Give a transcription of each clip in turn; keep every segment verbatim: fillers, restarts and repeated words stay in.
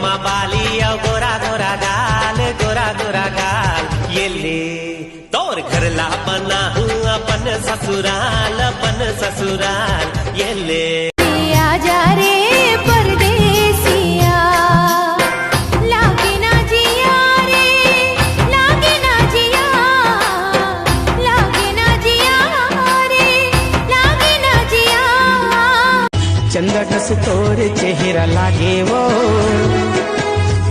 माँ बाली अउ गोरा गोरा गाल, गोरा गोरा गाल, ये ले तोर घर ला बनाहूँ अपन ससुराल, अपन ससुराल, ये ले। आजा रे परदेसिया, लागे ना जिया रे, लागे ना जिया, लागे ना जिया रे, लागे ना जिया। चंदा कस तोर चेहरा लागे वो।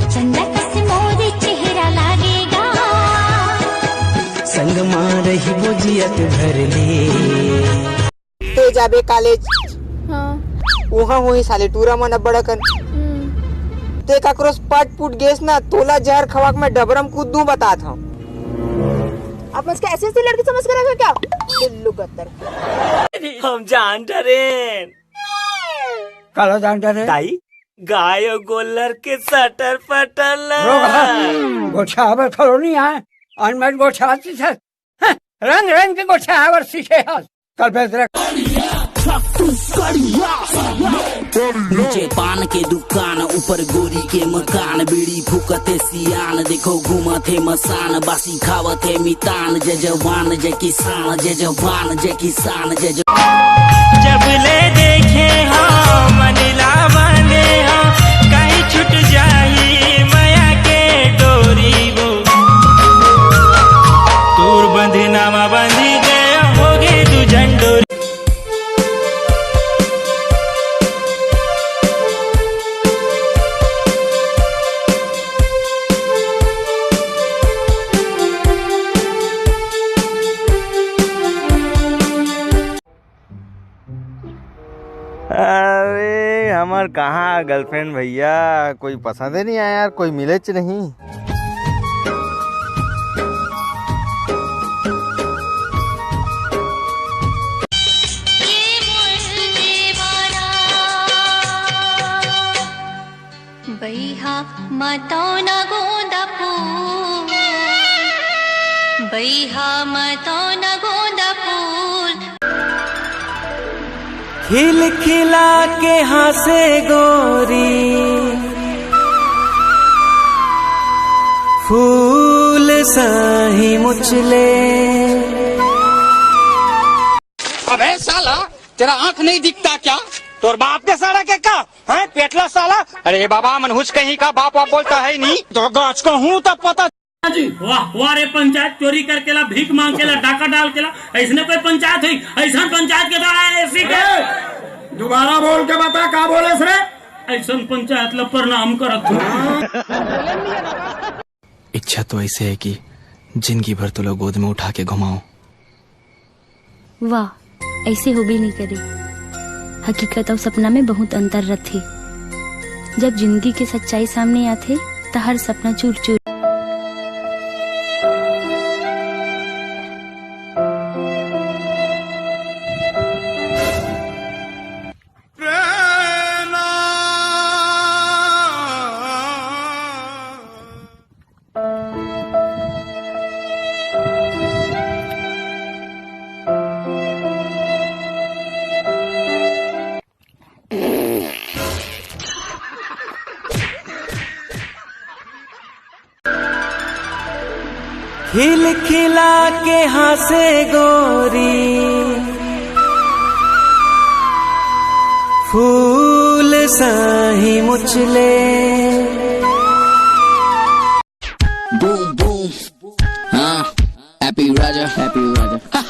चंदा कस मोर चेहरा लागेगा। संग मा रही बोजियत भर ले। ते जाबे कॉलेज। हाँ। उहाँ होही साले टूरा मन अब्बड़ अकन। हम्म। ते काकरो से पट पुट गेस ना, तोला जहर खवाक मैं डबरम कूद दूं, बतात हूँ। आप मुझको ऐसी ऐसी लड़की समझ कर रखे हो क्या? दिल्लू गद्दर। हम जान डरेन। काला जान डरे? दाई, गाय अउ गोल्लर के सटर पटर ला। रोग है। गोठियाबर कॉलोनी है, अनमेट गोठियाची है। हैं, रंग रंग के गोठियाबर सीखे हस। कल बेच रख। नीचे पान के दुकान, ऊपर गोरी के मकान, बीड़ी फूकत हे सियान, देखो घूमत हे मसान, बासी खावत हे मितान, जय जवान, जय किसान, जय जवान, जय किसान, जय जवान। जब ले देखे हो, मन ला बांधे हो, कहीं छूट जाही मया के डोरी वो। तोर बंधना मा बंधी गया, होगे दू झन डोरी। अरे, हमर कहाँ गर्लफ्रेंड भैया, कोई पसंद ही नहीं आया यार, कोई मिलेच नहीं। बइहा मतौना गोंदा फूल, बइहा मतौना गोंदा फूल। खिलखिला के हाँसे गोरी, फूल सही मुचले। अबे साला, तेरा आंख नहीं दिखता क्या? तोर बाप के सड़ा के का? हैं, पेटला साला? अरे बाबा, मनहूस कहीं का, बाप वाप बोलता है नहीं। तो गाछ का हूँ तब पता। वाह, वाह रे पंचायत, चोरी करके ला, भीख मांग के ला, डाका डाल के ला, ऐसने कोई पंचायत हुई? ऐसन पंचायत के तो आया ऐसी के। ए, दोबारा बोल के बता, का बोले रे? ऐसन पंचायत ला प्रणाम करत हूँ। इच्छा तो ऐसे है कि जिंदगी भर तोला गोद में उठा के घुमाऊं। वाह, ऐसे होबे नहीं करे। हकीकत अउ सपना में बहुत अंतर रथे। जब जिंदगी के सच्चाई सामने आथे, त हर सपना चूर चूर। खिलखिला के हाँसे गोरी, फूल सही मुचले। बूम बूम, हाँ, हैप्पी राजा, हैप्पी राजा।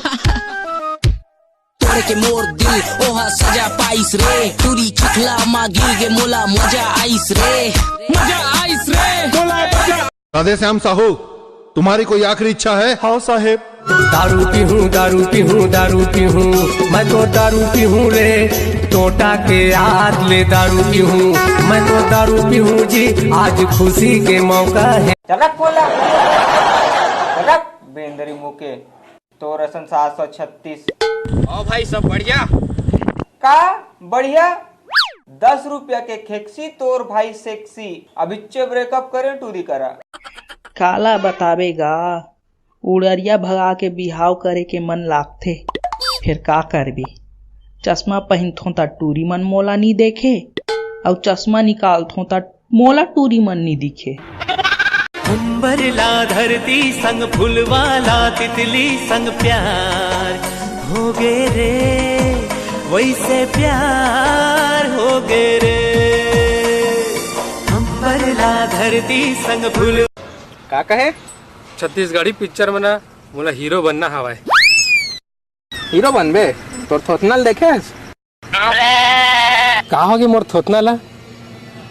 तोड़ के मोर दिल, ओहा सजा पाइस रे। टूरी चिखला मा गिर गे, मोला मजा आइस रे। मजा आइस रे। राधे श्याम साहू, तुम्हारी कोई आखिरी इच्छा है? हाँ साहेब। दारू पीहूँ, दारू पीहूँ, दारू पीहूँ, मैं तो दारू पीहूँ रे। टोटा के याद ले दारू पीहूँ, मैं तो दारू पीहूँ जी, आज खुशी के मौका है। चलक बोला, चलक बेंदरी मुके। तोर असन सात सौ छत्तीस। ओ भाई, सब बढ़िया? का बढ़िया? दस रुपया के खेक्सी, तोर भाई सेक्सी। अभिच्चे ब्रेकअप करे टूरी करा। काला बताबे गा, उड़रिया भगा के बिहाव करे के मन लागथे, फेर का करबे? चश्मा पहिनथों त टूरी मन मोला नी देखे, अउ चश्मा निकालथों त मोला टूरी मन नी दिखे। अंबर ला धरती संग फुलवा ला तितली संग प्यार हो गे रे, वैसे प्यार हो गे रे। अंबर ला धरती संग फुल का कहे? छत्तीसगढ़ी पिक्चर में ना मोला हीरो बनना हवय। हीरो बनबे? तोर थोथना ल देखे हस? का होगे मोर थोथना ला?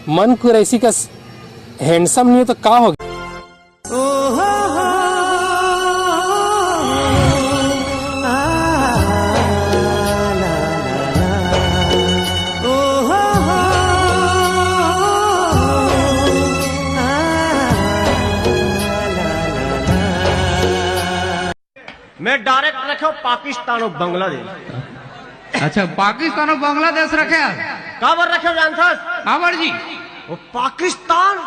मन कुरैसी कस हैंडसम नहीं हो तो का होगे? मैं डायरेक्ट रखे हो पाकिस्तान और बांग्लादेश। अच्छा, पाकिस्तान और बांग्लादेश रखे हस? काबर रखे हो जानथस? काबर जी? वो पाकिस्तान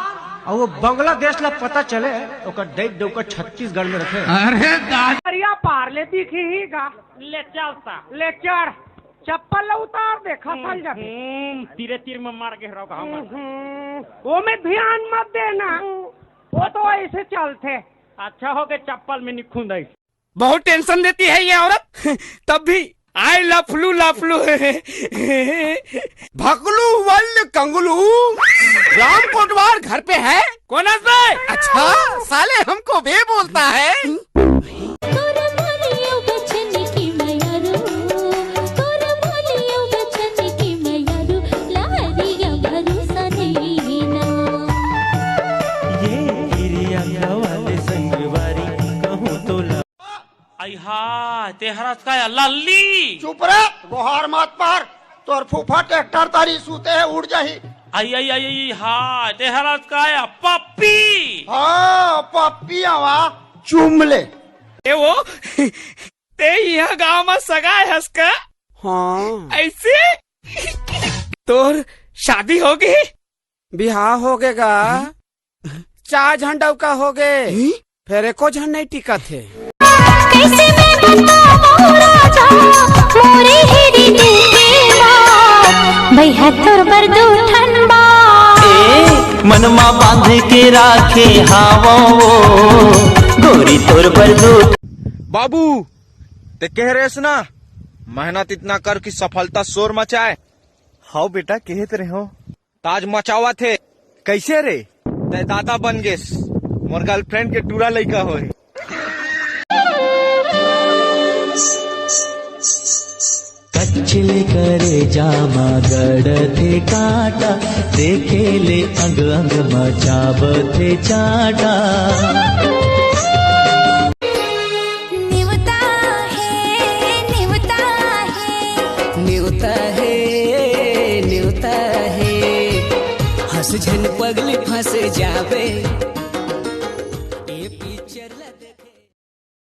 और वो बांग्लादेश ला पता चले, ओकर डेग डौका छत्तीसगढ़ में रखे। अरे दादा। दरिया पार ले दिखही गा। ले चल सा। ले चढ़, चप्पल ला उतार दे, खसल जाबे। हम्म, तीरे तीर में मार के रहो हम। हम्म, वो में ध्यान मत देना, वो तो ऐसे चलथे। अच्छा हो गए चप्पल में निखुंद आई। बहुत टेंशन देती है ये औरत। तब भी आई लफलू लफलू। भकलू वल्ल कंगलू, राम कोटवार घर पे है? कौन है बे? अच्छा, साले हमको बे बोलता है। ये गिरिया वाले संगवारी कहूँ तो ला आई हा, तेहरत का लल्ली। चुप रे, गोहार मत पार। तोर फूफा ट्रैक्टर तरी सूते है, उड़ जाही। आई आई आई आई हा, तेहरत का पप्पी। हाँ, पप्पी आवा, चुम ले। ए वो, ते यहाँ गांव में सगाए हस का? हाँ। ऐसे? तोर शादी होगे? बिहाव होगे गा। चार झन डउका होगे, फेर एको झन नइ टिकत हे। कैसे मैं बतावं राजा, मोरे हेरी दिल के बात, भैया तोर बर दू ठन बात। ए, मनमा बांध के राखे हावं वो, गोरी तोर बर दू। बाबू, ते कह रहे ना, मेहनत इतना कर कि सफलता शोर मचाए। हाव बेटा, कहत रहे हो। ताज मचावा थे। कैसे रे? तै दादा बन गेस, मोर गर्लफ्रेंड के टूरा लइका होए। कच्चे ले करे जामा गड़थे कांटा, देखे ले अंग अंग मचाबथे चांटा। निवता हे, निवता हे। निवता हे, निवता हे। हंस झन पगली फंस जाबे।